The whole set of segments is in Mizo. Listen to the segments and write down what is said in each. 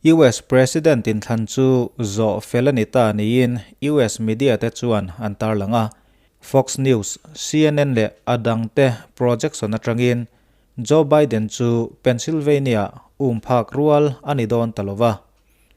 US President inthlan chu zawh fel a ni ta niin US media te chuan an tarlang a. Fox News, CNN leh a dangte projection atangin Joe Biden chu Pennsylvania um phak rual a ni dawn ta lo va.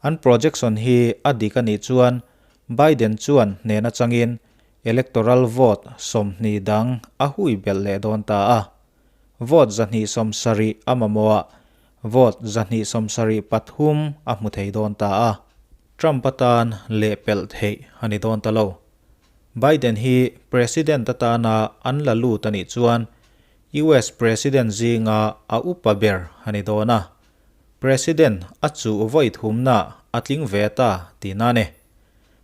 An projection hi a dik a nih chuan Biden chuan hnen atangin electoral vote 20 dang a hui belh leh dawn ta a. Vote 270 a mamawh a, vote 273 a hmu thei dawn ta a. Trump atan lehpelh theih a ni dawn ta lo. Biden hi President atana an la lut a nih chuan US President zinga a upa ber a ni dawn a. President a chuh vawi thumna a tling ve ta tihna a ni.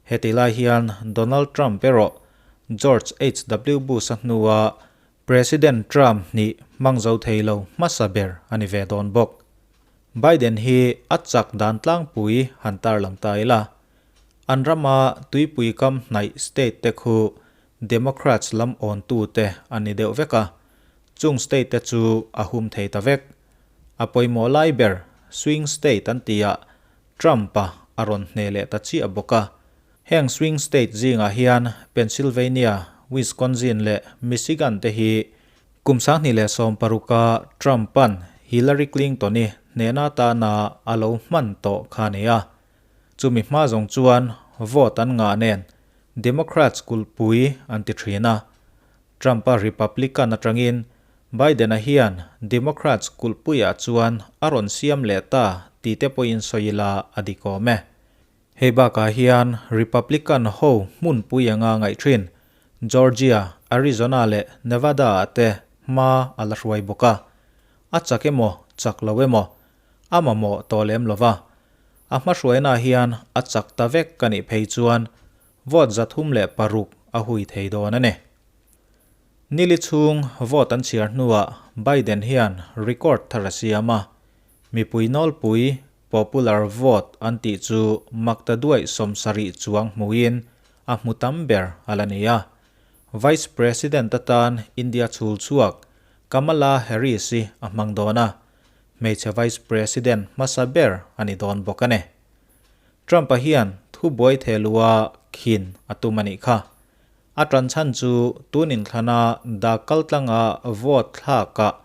Heti lai hian Donald Trump erawh George HW Bush a hnua President Trump nih hmang zo thei lo hmasa ber a ni ve dawn bawk. Biden hi a chak dan tlangpui han tarlang ta ila. An rama tuipui kam hnaih state te khu Democrats lam awntu te an ni deuh vek a, chung state te chu a hum thei ta vek. A pawimawh lai ber swing state an tihah Trump-a a rawn hne leh ta chiah bawk a. Heng swing state zingah hian Pennsylvania, Wisconsin leh Michigan te hi kum 2016-a Trump-a'n Hillary Clinton-i hnehna atana a lo hman tawh kha a ni a. Chumi hma zawng chuan vote an ngah nen Democrats kulhpui an ti thin a. Trump-a Republican atangin Biden-a hian Democrats kulhpuiah chuan a rawn siam leh ta tih te pawhin sawi ila a dik awm e. Hei bakah hian Republican ho hmunpui anga ngaih thin Georgia, Arizona leh Nevada-ah te hma a la hruai bawk a. A chak emaw, chak lo emaw, a mamawh tawh lem lo va. A hmahruainaah hian a chak ta vek ka nih phei chuan vote 306 a hui thei dawn a ni. Nili chhung vote an chhiar hnuah Biden hian record thar a siam a, mipui nawlpui Popular vote an tih chu makta duaih 70 chuang hmuin a hmu tam ber a la ni a. Vice President atan India chhul chhuak Kamala Harris-i a hmang dawn a, hmeichhe Vice President hmasa ber a ni dawn bawk a ni. Trump-a hian thu buai theh luha khin a tum a nih kha. A tan chhan chu tun inthlana dak kaltlanga vote thlakah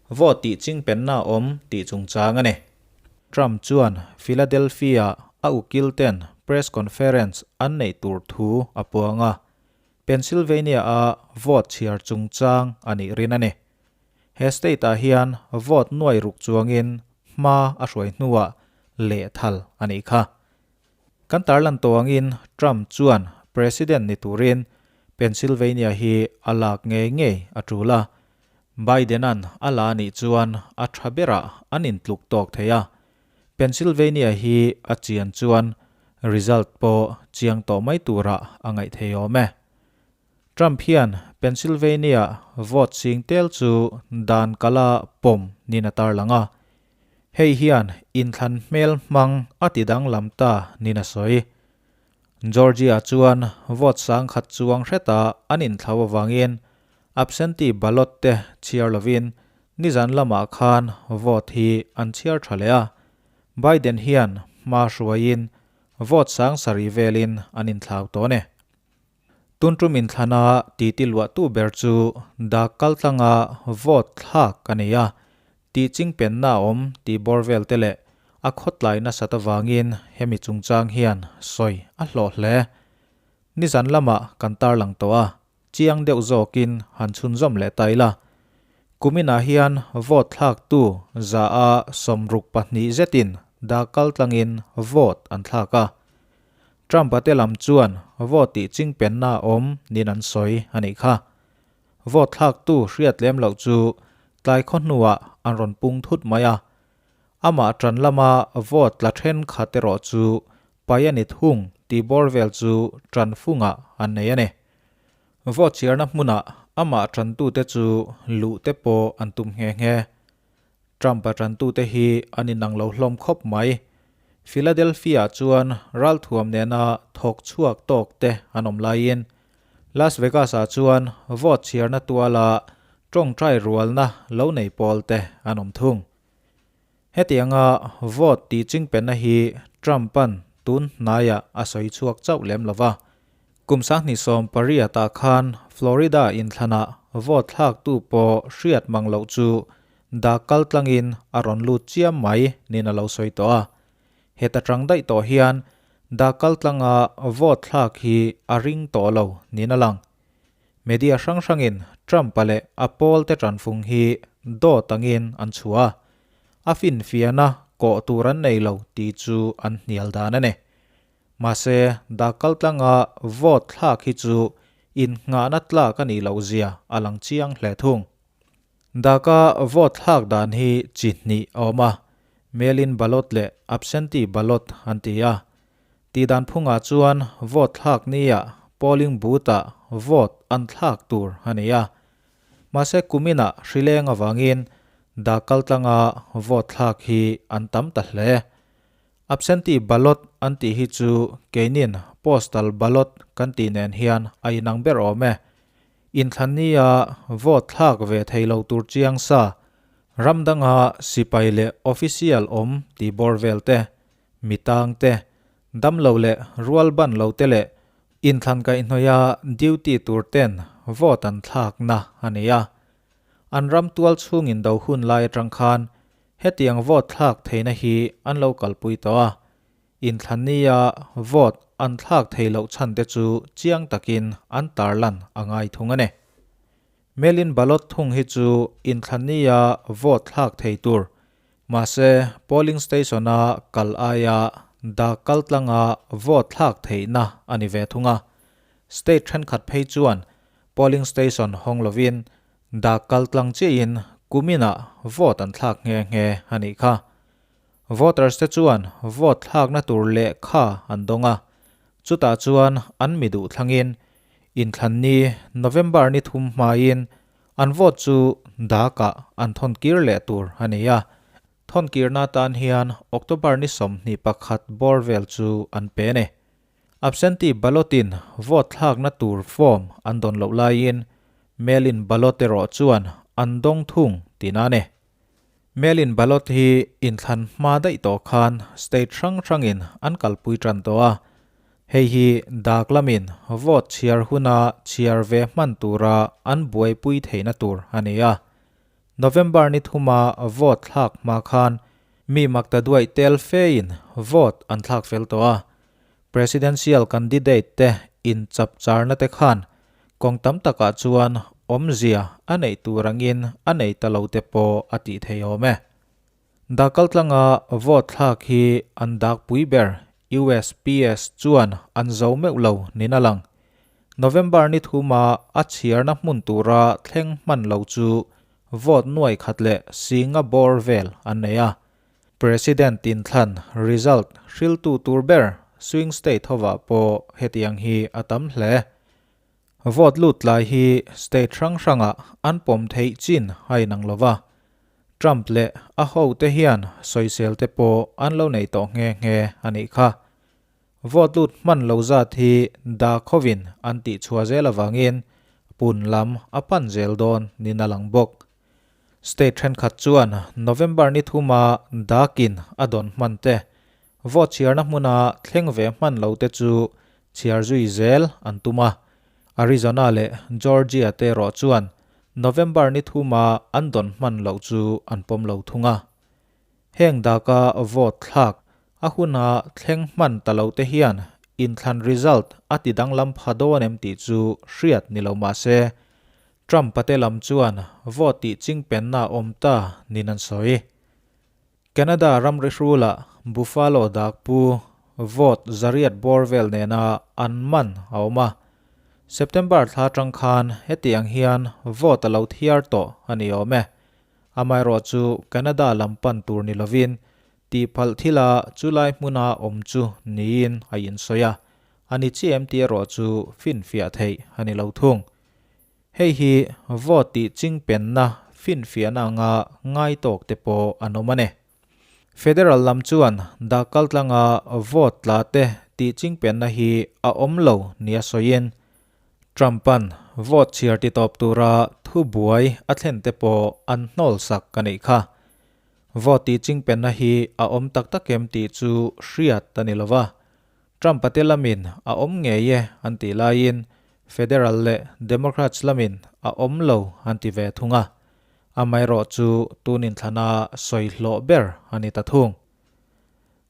vote tih chingpenna awm tih chungchang a ni. Trump chuan Philadelphia a ukil ten press conference an neih tur thu a puang a, Pennsylvania a vote chhiar chungchang a nih rin a ni. He state ah hian vote nuai ruk chuangin hma a hruai hnuah lehthal a nih kha. Kan tarlan tawh angin Trump chuan President ni turin Pennsylvania hi a lak ngei ngei a tul a, Biden-a'n a la nih chuan a tha berah an intluk tawk thei a, Pennsylvania hi a chian chuan result pawh chiang tawh mai turah a ngaih thei awm e. Trump hian Pennsylvania vote sing tel chu dan kala pawm nin a tarlang a, hei hian inthlan hmel hmang a ti danglam ta nin a sawi. Georgia chuan vote 10,000 chuang hreta an inthlau avangin absentee ballot te chhiar lovin nizan lamah khan vote hi an chhiar tha leh a. Biden hian hma hruaiin vote 7,000 velin an inthlau tawh a ni. Tuntum inthlana titi luahtu ber chu dak kaltlanga vote thlak a ni a, tih chingpenna a awm tih bawr vel te leh a khawtlai nasat avangin hemi chungchang hian sawi a hlawh hle. Nizan lamah kan tarlang tawh a, chiang deuh zawkin han chhunzawm leh ta ila. Kuminah hian vote thlaktu 62% zetin dak kaltlangin vote an thlak a. Trump-a te lam chuan vote tih chingpenna a awm niin an sawi a nih kha. Vote thlaktu hriat lem loh chu tlai khaw hnuah an rawn pung thut mai a. Amah tan lama vote tla thenkhat erawh chu pai a ni thung tih bawr vel chu tan fungah an nei a ni. Vote chhiarna hmunah amah tantute chu luh te pawh an tum nghe nghe. Trump-a tantute hi an inang lo hlawm khawp mai. Philadelphia chuan ralthuam nena thawk chhuak tawk te an awm laiin Las Vegas-ah chuan vote chhiarna tuala tawngtai rualna lo nei pawl te an awm thung. Hetianga vote tih chingpenna hi Trump-a'n tun hnaiah a sawi chhuak chauh lem lo va. Kum 2018 ah khan Florida inthlanah vote thlaktu pawh hriat mang loh chu dak kal tlangin a rawn lut chiam mai niin a lo sawi tawh a. Heta tang daih tawh hian dak kal tlanga vote thlak hi a ring tawh lo niin a lang. Media hrang hrangin Trump-a leh a pawlte tanfung hi dawt angin an chhuah a, a finfiahna kawh tur an nei lo tih chu an hnial dan a ni. Mahse, dak kaltlanga vote thlak hi chu innghahna tlak a nih loh zia a lang chiang hle thung. Daka vote thlak dan hi chi hnih a awm a, mail-in ballot leh absentee ballot an ti a. Tih dan phungah chuan vote thlak nia polling booth-ah vote an thlak tur a ni a. Mahse kuminah hrileng avangin dak kaltlanga vote thlak hi an tam ta hle. Absentee ballot an tih hi chu keinin postal ballot kan tih nen hian a inang ber awm e. Inthlan nia vote thlak ve thei lo tur chiang sa, ram danga sipai leh official awm tih bawr vel te, mi tang te, dam lo leh rual ban lo te leh inthlan kaihhnawih a duty tur ten vote an thlakna a ni a. An ram tual chhungin do hun lai atang khan hetiang vote thlak theihna hi an lo kalpui tawh a, inthlannia vote an thlak thei loh chhan te chu chiang takin an tarlan a ngai thung a ni. Mail-in ballot thung hi chu inthlannia vote thlak thei tur, mahse polling station-a kal aia dak kaltlanga vote thlak theihna a ni ve thung a. State thenkhat phei chuan Polling station hawng lovin dak kal tlang chiahin kuminah vote an thlak nghe nghe a nih kha. Voters te chuan vote thlakna tur lehkha an dawng a, chutah chuan an mi duh thlangin inthlanni November ni thum hmain an vote chu dakah an thawn kir leh tur a ni a. Thawn kirna atan hian October ni 21 bawr vel chu an pe a ni. Absentee ballot-in vote thlakna tur form an dawn loh laiin mail-in ballot erawh chuan an dawng thung tihna a ni. Mail-in ballot hi inthlan hma daih tawh khan state hrang hrangin an kalpui tan tawh a, hei hi dak lamin vote chhiar huna chhiar ve hman tura an buaipui theihna tur a ni a. November ni thuma vote thlak hma khan mi makta duaih tel fein vote an thlak fel tawh a. Presidential candidate te inchap charna te khan kawng tam takah chuan awmzia a neih tur angin a nei ta lo te pawh a tih thei awm e. Dakaltlanga vote thlak hi an dakpui ber USPS chuan an zo meuh lo niin a lang. November ni thuma a chhiarna hmun tura thleng hman lo chu vote nuai khat leh singa bawr vel an nei a. President inthlan result hriltu tur ber swing state hovah pawh hetiang hi a tam hle. Vote lut tlai hi state hrang hrangah an pawm theih chin a inang lo va. Trump leh a hote hian sawisel te pawh an lo nei tawh nghe nghe a nih kha. Vote lut hman lo zat hi dah khovin an tih chhuah zel avangin pun lam a pan zel dawn niin a lang bawk. State thenkhat chuan November ni thuma dakin a dawn hman te, vote chhiarna hmuna thleng ve hman lo te chu chhiar zui zel an tum a. Arizona leh Georgia te erawh chuan November ni thuma an dawn hman loh chu an pawm lo thung a. Heng daka vote thlak a huna thleng hman ta lo te hian inthlan result a ti danglam pha dawn em tih chu hriat ni lo mah se, Trump-a te lam chuan vote tih chingpenna awm ta niin an sawi. Canada ramri hrulah Buffalo dakpu vote zariat bawr vel nena an man a awm a. September thla atang khan hetiang hian vote a lo thiar tawh a ni awm e. Amaherawh chu Canada lam pan tur ni lovin tihpalh thila chulai hmuna awm chu niin a insawi a, a ni chiah em tih erawh chu finfiah theih a ni lo thung. Hei hi vote tih chingpenna finfiahna anga ngai tawk te pawh an awm a ni. Federal lam chuan dah kaltlanga vote tla te tih chingpenna hi a awm lo nia sawiin Trump-a'n vote chhiar ti tawp tura thubuai a thlen te pawh an hnawl sak a nih kha. Vote tih chingpenna hi a awm tak tak em tih chu hriat a ni lo va. Trump-a te lamin a awm ngei e an tih laiin Federal leh Democrats lamin a awm lo an ti ve thung a. Amaherawhchu tun inthlana sawi hlawh ber a ni ta thung.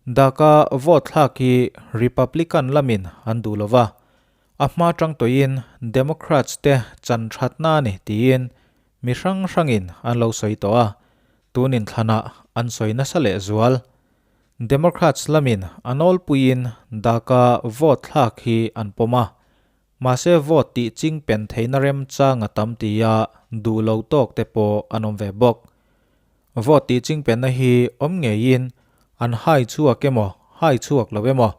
Daka vote thlak hi Republican lamin an duh lo va, a hma tang tawhin Democrats te chan thatna a ni tiin mi hrang hrangin an lo sawi tawh a, tun inthlanah an sawi nasa leh zual. Democrats lamin a nawlpuiin Daka vote thlak hi an pawm a, mahse vote tih ching pen theihna remchang a tam tia duh lo tawk te pawh an awm ve bawk. Vote tih chingpenna hi awm ngeiin an hai chhuak emaw hai chhuak lo emaw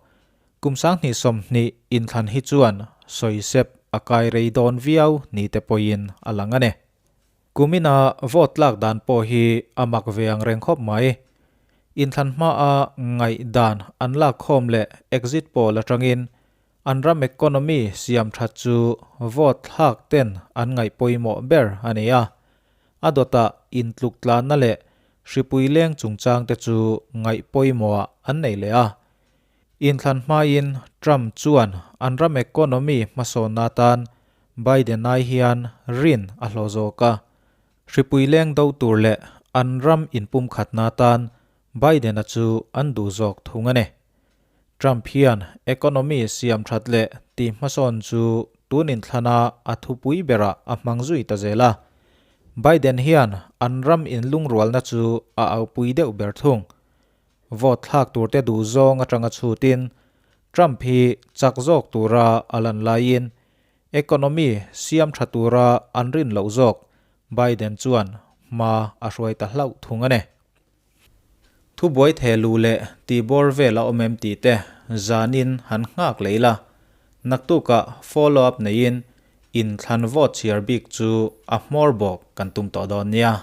kum 2020 inthlan hi chuan sawisep a kai rei dawn viau ni te pawhin a lang a ni. Kumina vote tlak dan pawh hi a mak ve ang reng khawp mai. Inthlan hmaa ngaihdan an lak khawm leh exit poll atangin an ram economy siam that chu vote thlak ten an ngaih pawimawh ber a ni a. A dawtah intluk tlanna leh hripui leng chungchang te chu ngaih pawimawhah an nei leh a. Inthlan hmain Trump chuan an ram economy hmasawnna atan Biden ai hian rin a hlawh zawk a. Hripui leng do tur leh an ram inpumkhatna atan Biden-a chu an duh zawk thung a ni. Trump hian economy siam that leh tih hmasawn chu tun inthlana a thupui berah a hmang zui ta zel a. Biden hian an ram inlungrualna chu a aupui deuh ber thung. Vote thlak turte duh zawng atanga chhutin Trump hi chak zawk tura a lan laiin economy siam tha tura an rin loh zawk Biden chuan hma a hruai ta hlauh thung a ni. Thubuai thehlu leh tihbawr vel a awm em tih te zanin han nghak leh ila, naktukah follow up neiin inthlan vote chhiar bik chu a hmawr bawk kan tum tawh dawn nia.